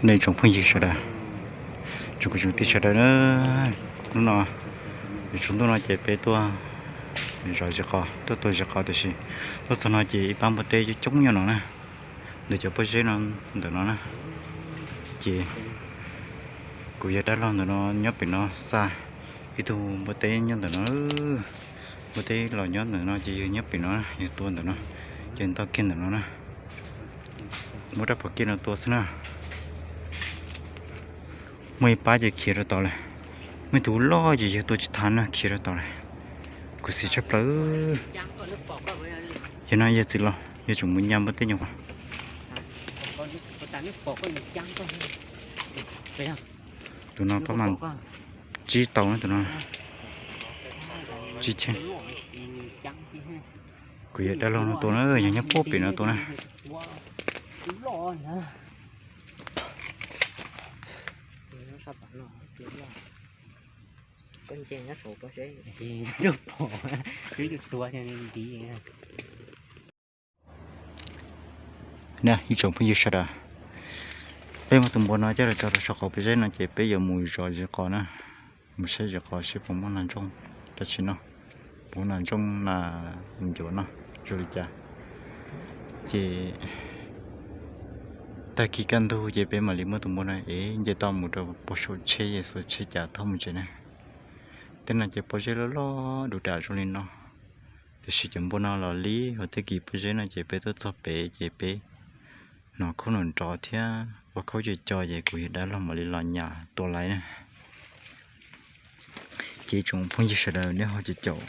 Nej tsoom phooj ywg sawv daws, tsoom kwv tsoom tij sawv daws na, hnub no yuav tsaus ntuj no ces peb tuaj zov zes qos, tuaj tua zes qos tiam sis tuaj txog no ces ib pab npua teb coob coob nyob no na, ntawm cov pob zeb no ntawm no na. Ces kuv yawg dab laug ntawm no nyob pem no xa ib tug npua teb nyob ntawm no. Npua teb los nyob ntawm no ces yawg nyob pem no, yawg tua ntawm no, ces ntoj kiag ntawm no na. Muab rab phom kiag no tua xwb na. Muaj ib pab ces khiav rau tod lawm. Muaj ib tug loj ces yawg tua tsis tau na, khiav rau tod lawm. Khuv xim tshaj plaws. Yog no yawg txiv laus, yawg tseem mus nyas npua teb nyob. Tus no pab mas tsib tau na, tus no tsib cheeb. Kuv yawg dab laug no tua na, yog nyob puag pem no tua na. Ib tsoom phooj ywg sawv daws, peb muab tus npua no coj los tso rau saum qaum pob zeb no ces peb yuav mus zov zes qos na, mus saib zes qos seb puas muaj nas ntsooj dab tsi noj, puas muaj nas ntsooj nas ncuav noj zoo li cas. Ces tag kis kaj ntug ces peb mam li muab tus npua no ev nce toj mus rau puag saum tsheb, xuas tsheb cav thauj mus tsev na. Tej no ces pob zeb loj loj du dam zoo li no, tiam sis cov npua no los li hauv tag kis pob zeb no ces peb tuaj txog pem ces peb hnov khaub nrov nrov thiab ua khaub co co ces kuv yawg dab laug mam li los nyas tua laiv na. Ces tsoom phooj ywg sawv daws nej ho caum caum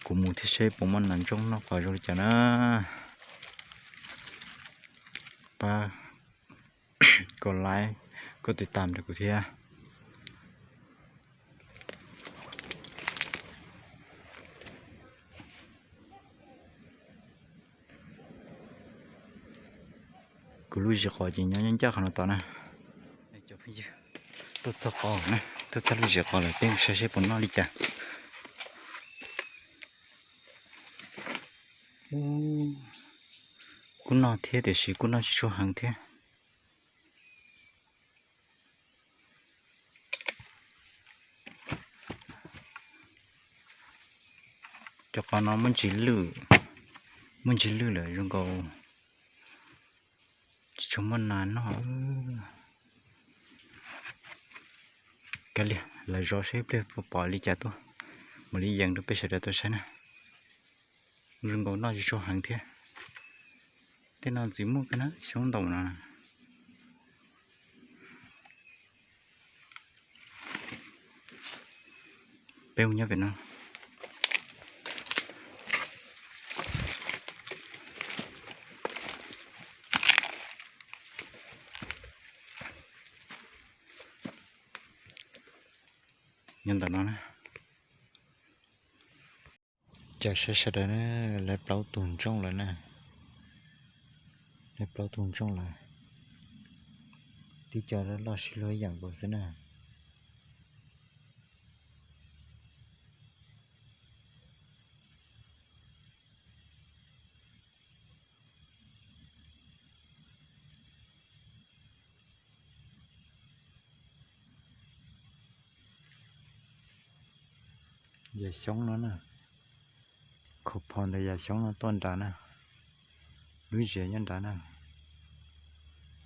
kuv mus thiab seb puas muaj nas ntsooj noj qos zoo li cas na. Pab kom like, kom tiv tam rau kuv thiab. Kuv lub zes qos ces nyob ncaj qhov no tod na. Cov phooj ywg, tuaj txog qos na, tuaj txog lub zes qos lawm peb mus saib seb puas noj li cas. Kuj noj thiab tiam sis kuj noj tsis tshua heev thiab. Cov qos no muaj ntsis lwj, muaj ntsis lwj lawm zoo nkaus tsis tshua muaj nas noj. Kav liam lawv zov seb ib pliag puas pom li cas tuaj, mam li yees rau peb sawv daws tau saib na. Zoo nkaus noj tsis tshua heev thiab. Tej no ntxim muaj kawg na, xyoob ntau no. Peb mus nyob pem no. Nyob ntawm no na. Cov saib sawv daws na, lawv plaub tug ntsooj lawm na. Lawv plaub tug ntsooj lawm. Tib co loj sib luag ib yam nkaus xwb na. Yam xyoob no na, khauv phom ntawm yam xyoob no tuaj nrad na, lub zes nyob nrad na,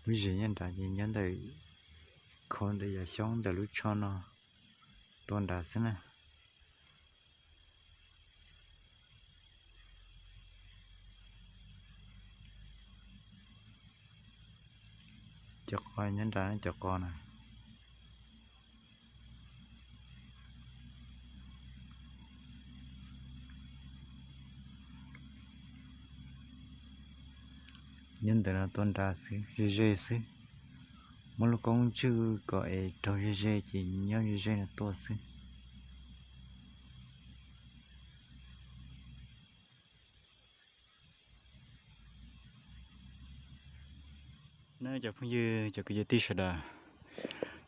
lub zes nyob nrad ces nyob ntawm, khauv ntawm yam xyoob ntawm lub tsho no tuaj nrad xwb na. Cov qos nyob nrad, cov qos na. Nyob ntawm no tuaj nrad xwb, ze ze xwb. Muab lub koob tswj kom es raug ze ze ces nyob ze ze no tuaj xwb. Neb cov phooj ywg cov kwv cov tij sawv daws,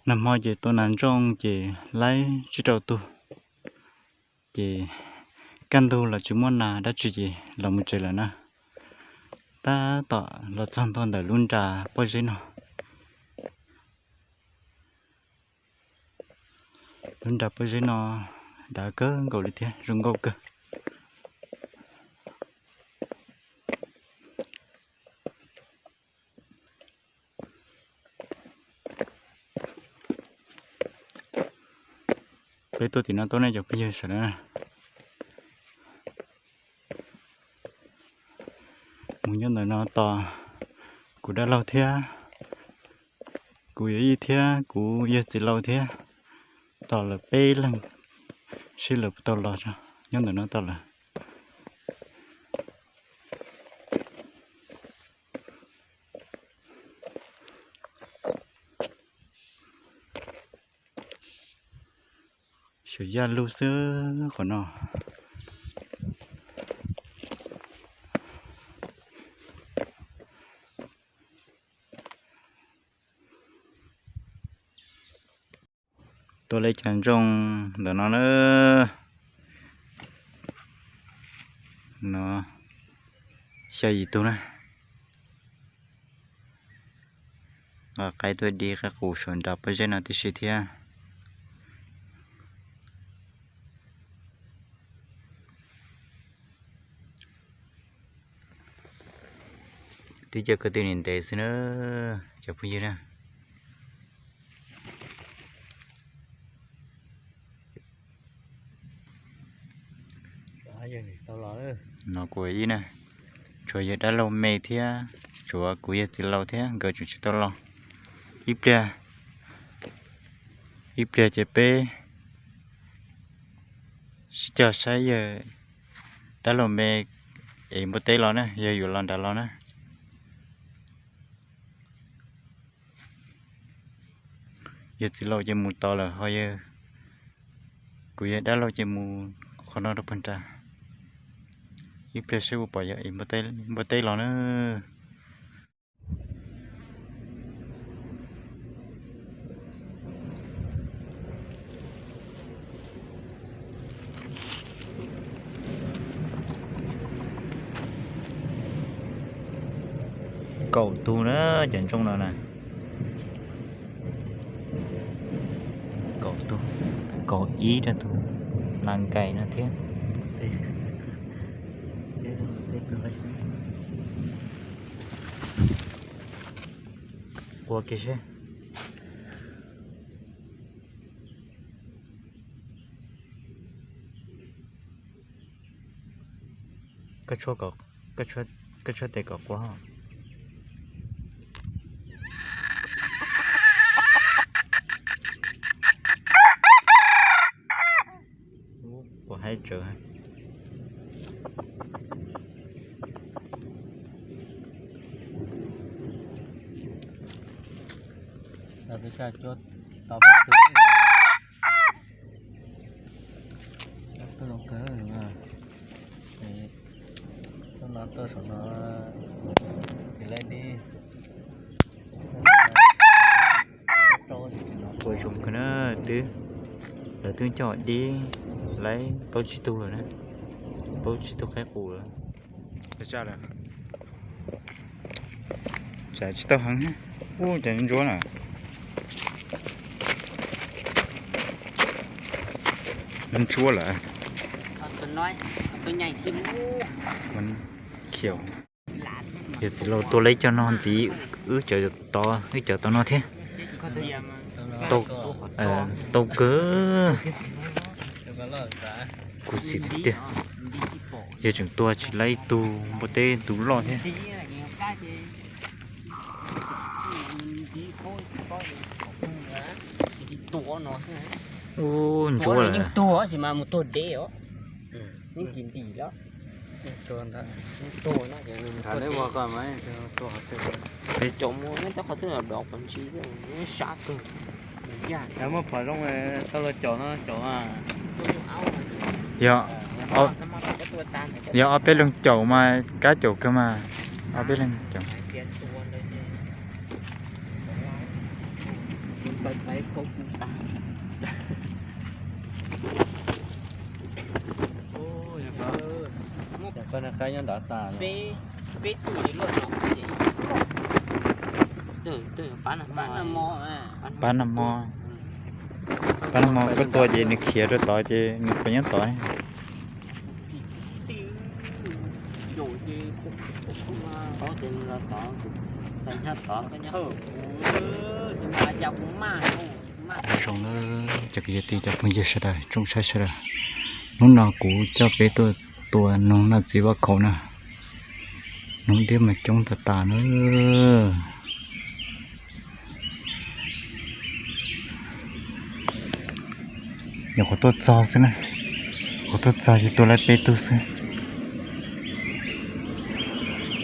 nag hmo ces tua nas ntsooj ces laib tsib rau tug, ces kaj ntug los tsis muaj nas dab tsi ces los mus tsev lawm na. Tab tom los txog ntua ntawm lub nra pob zeb no, Lub nra pob zeb no dav kawg nkaus li thiab zoo nkauj kawg. Peb tuaj tim no tuaj nej cov phooj ywg sawv daws na. Mus nyob ntawm no tos kuv dab laug thiab kuv yawm yij thiab kuv yawg txiv laus thiab, tos lawv peb leeg seb lawv puas tau los tso, nyob ntawm no tos lawv. Xyov yaj lug xwb qhov no. Tua li cas ntsooj ntawm no na. No xya yim tug na. Nqa qaib tuaj di qaib qus saum nram pob zeb no tib si thiab. Twb coj kwv tij ntev xwb na, cov phooj ywg na. No kuv ib na, tshuav yawg dab laug me thiab, tshuav kuv yawg txiv laus thiab, nkawd tseem tsis tau los. Ib pliag, ib pliag ces peb sib cog saib yawg dab laug me ev npua teb los na, yawg yuav los nram los na. Yawg txiv laus ces mus tod lawm, ho yawg, kuv yawg dab laug ces mus qhov no rau puag nrad. Ib pliag seb puas pom yawg ev npua teb los na. Kaum tug na, cov ntsooj no na. Kaum tug, kaum ib rau tus na nkais no thiab. Qua kiag seb. Koj tshuab tes kom qua. Ua haib tsawv. Tau peb tug, tau zoo kawg. Txhob no tuaj saum no, es laib dib. Ua zoo kawg na, twb, lawv twb coj dib laib plaub tsib tug lawm na, plaub tsib tug qaib qus lawm. Tsam tsis tau heev, ub, cas ntsuab na. Ntsuab lawm. Khiaum. Yawg txiv laus tua lawv cov no ntxiv, wb cov tod, wb cov tod no thiab. Tau kawg. Khuv xim tiag tiag. Yawg tseem tua tsis laib ib tug npua teb tus loj thiab. Ub, ntsuab lawm. Peb muab phom zoo tau los caum no caum. Yog, yog ob peb leeg caum mas kab caum kawg mas, ob peb leeg caum. Pab nag hmo. Tau no mas koj tua ces nws khiav rau tod ces nws puas nyob tod ne? Zoo na, cov kwv tij cov phooj ywg sawv daws, tsoom saib sawv daws. Hnub no kuv coj peb tuaj tua noog noj txiv vaj khaum na. Noog diab mas coob tas tas na. Nyuam qhuav tuaj txog xwb na, qhuav tuaj txog ces tua lawm peb tug xwb.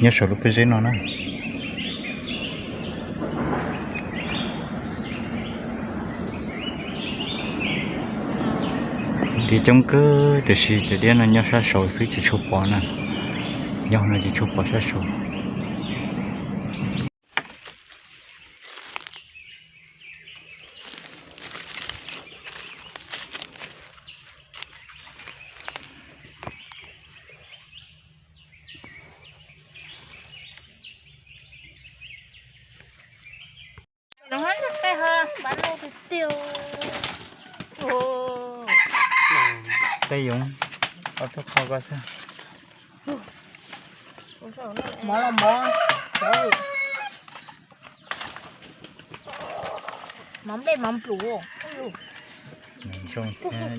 Nyob saum lub pob zeb no na. Diab coob kawg tiam sis cov diab no nyob sab saud xwb tsis tshua pom na. Nyob no tsis tshua pom sab saud. Tej yoov, ob tug qho ko xwb. Mov los mov, mov nplej mov nplum,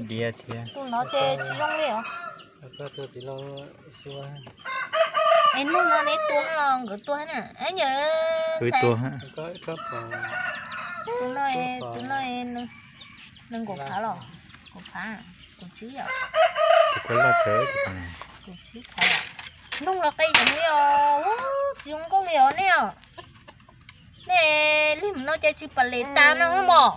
diab thiab. Tus no ces tsis zoo li os. Es hnub no neb tua los nkawd tua na, tus no, tus no nees nkaum phav los, kaum phav, kaum tsib yom. Kaum tsib phav. Noog los qe yoov li os, tsis zoo nkauj li os nej os. Nej lig mus no ces tsis pam les tas no mog.